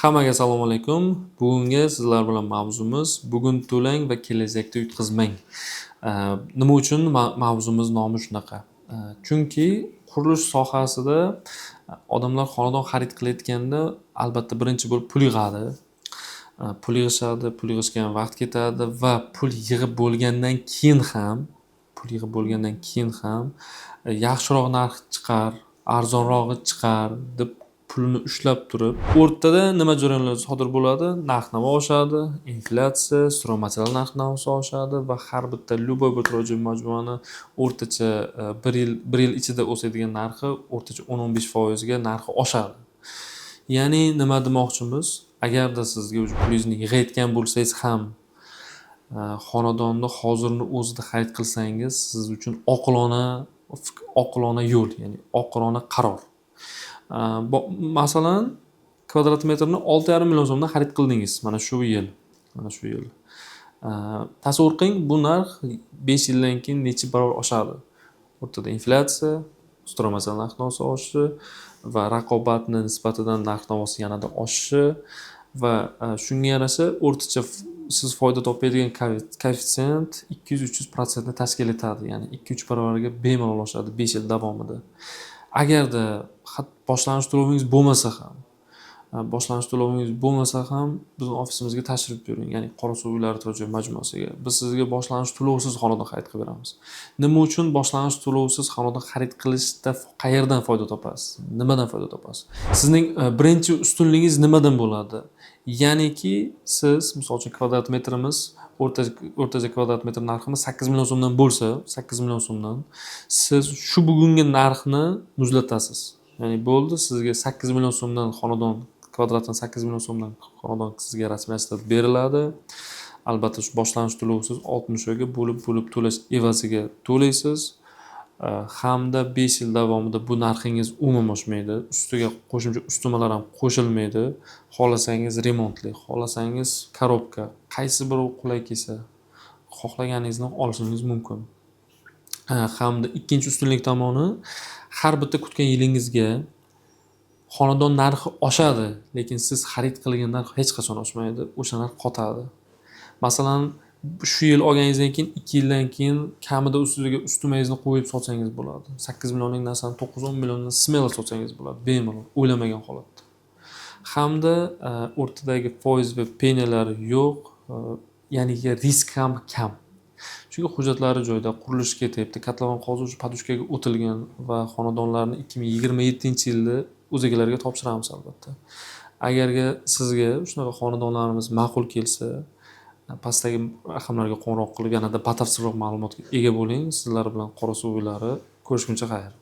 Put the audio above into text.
Hammaga assalomu alaykum. Bugungi sizlar bilan mavzumiz: bugun to'lang va kelajakda yutqizmang. Nima uchun mavzumiz nomi shunaqa? Chunki qurilish sohasida odamlar xonadon xarid qilayotganda albatta birinchi bo'lib pul yig'adi. Pul yig'ishadi, pul yig'ishga ham vaqt ketadi va pul yig'ib bo'lgandan keyin ham yaxshiroq narx chiqar, arzonrog'i chiqar deb pulni ushlab turib, o'rtada nima jarayonlar sodir bo'ladi? Narx-navo oshadi, inflyatsiya, стройматериал narx-navosi oshadi va har bitta любой bir turar joy majmuani o'rtacha bir yil ichida o'sadigan narxi o'rtacha 10-15% ga narxi oshadi. Ya'ni nima demoqchimiz? Agarda sizga уже pulingizni yig'ayotgan bo'lsangiz ham, xonadonni hozirni o'zida xarid qilsangiz, siz uchun oqilona yo'l, ya'ni oqilona qaror. Masalan, kvadrat metrni 6,5 million so'mdan xarid qildingiz mana shu yil, mana shu yil. Tasavvur qiling, bu narx 5 yildan keyin necha barobar oshadi. O'rtada inflyatsiya, стройматериал narx-navosi oshishi va raqobatni nisbatidan narx-navosi yanada oshishi va shunga yarasha o'rtacha siz foyda topadigan koeffitsient 200-300% ni tashkil etadi. Ya'ni 2-3 barobarga bemalol oshadi 5 yil davomida. Agarda boshlang'ich to'lovingiz bo'lmasa ham, bizni ofisimizga tashrif buyuring, ya'ni Qorasuv uylari turar joy majmuasiga. Biz sizga boshlang'ich to'lovsiz xonadon xarid qilib beramiz. Nima uchun boshlang'ich to'lovsiz xonadon xarid qilishda qayerdan foyda topasiz? Nimadan foyda topasiz? Sizning birinchi ustunligingiz nimadan bo'ladi? Ya'niki siz, misol uchun, kvadrat metrimiz o'rtacha kvadrat metr narximiz 8 million so'mdan bo'lsa, 8 million so'mdan siz shu bugungi narxni muzlatasiz. Ya'ni bo'ldi, sizga 8 million so'mdan xonadon, kvadratdan 8 million so'mdan xonadon sizga rasmiylashtirib beriladi. Albatta, shu boshlang'ich to'lovsiz, 60 oyga bo'lib bo'lib to'lash evaziga to'laysiz. Hamda 5 yil davomida bu narxingiz umuman oshmaydi, ustiga qo'shimcha ustamalar ham qo'shilmaydi. Xohlasangiz remontli, xohlasangiz коробка, qaysi biri qulay kelsa, xohlaganingizni olishingiz mumkin. Hamda ikkinchi ustunlik tomoni: har bitta kutgan yilingizga xonadon narxi oshadi, lekin siz xarid qilgan narx hech qachon oshmaydi, o'sha narx qotadi. Masalan, shu yil olganingizdan keyin 2 yildan keyin kamida ustiga ustimangizni qo'yib sotsangiz bo'ladi. 8 millionlik narsani 9-10 milliondan смело sotsangiz bo'ladi, bemalol, o'ylamagan holatda. Hamda o'rtadagi foiz va penyalar yo'q, ya'ni risk ham kam, chunki hujjatlari joyida, qurilish ketyapti, kotlovan qozish подушка ga o'tilgan va xonadonlarni 2027-yilda o'z egalariga topshiramiz. Albatta, agarga sizga shunaqa xonadonlarimiz ma'qul kelsa, pastdagi raqamlarga qo'ng'iroq qilib, yanada batafsilroq ma'lumotga ega bo'ling. Sizlar bilan Qorasuv uylari. Ko'rishguncha xayr!